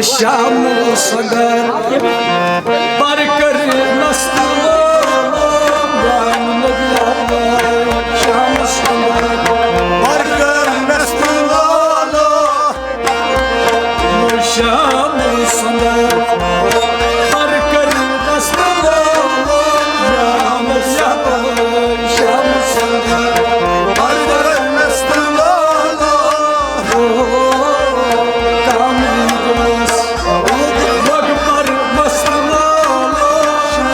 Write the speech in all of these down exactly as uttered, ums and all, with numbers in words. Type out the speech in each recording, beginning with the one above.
شام سنگر پر کر نست لولو، شام سنگر پر کر نست لولو، شام سنگر پر کر نست لولو، شام سنگر، شام سنگر پر کر نست لولو۔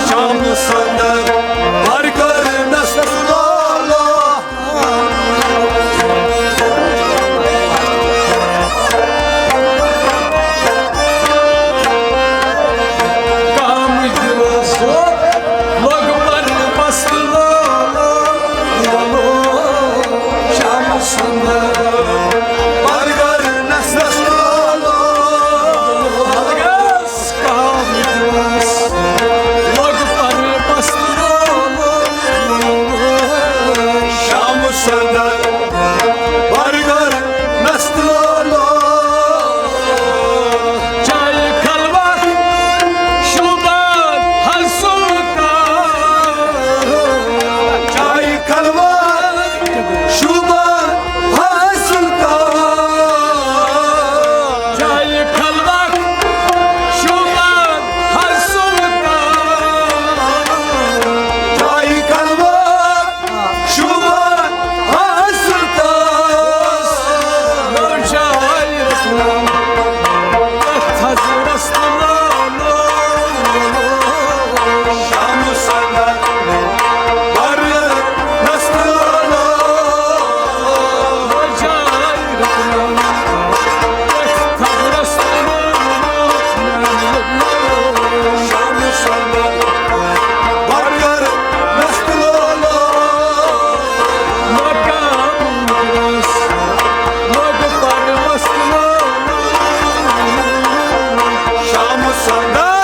شام سنگر پر کر نست لولو۔ کام دِوس لوٚگ پر مست لولو، لولو۔ شام سنگر پر کر نست لولو۔ کام دِوس لوٚگ پر مست لولو۔ شام سنگر پر کر نست لولو۔ چاے خلوت شوبان ہر سلطان۔ چاے خلوت شوبان ہر سلطان۔ چاے خلوت شوبان ہر سلطان۔ چاے خلوت شوبان ہر سلطان۔ چاے خلوت شوبان ہر سلطان۔ شام سنگر پر نست لولو۔ شام سنگر پر نست لولو۔ شام سنگر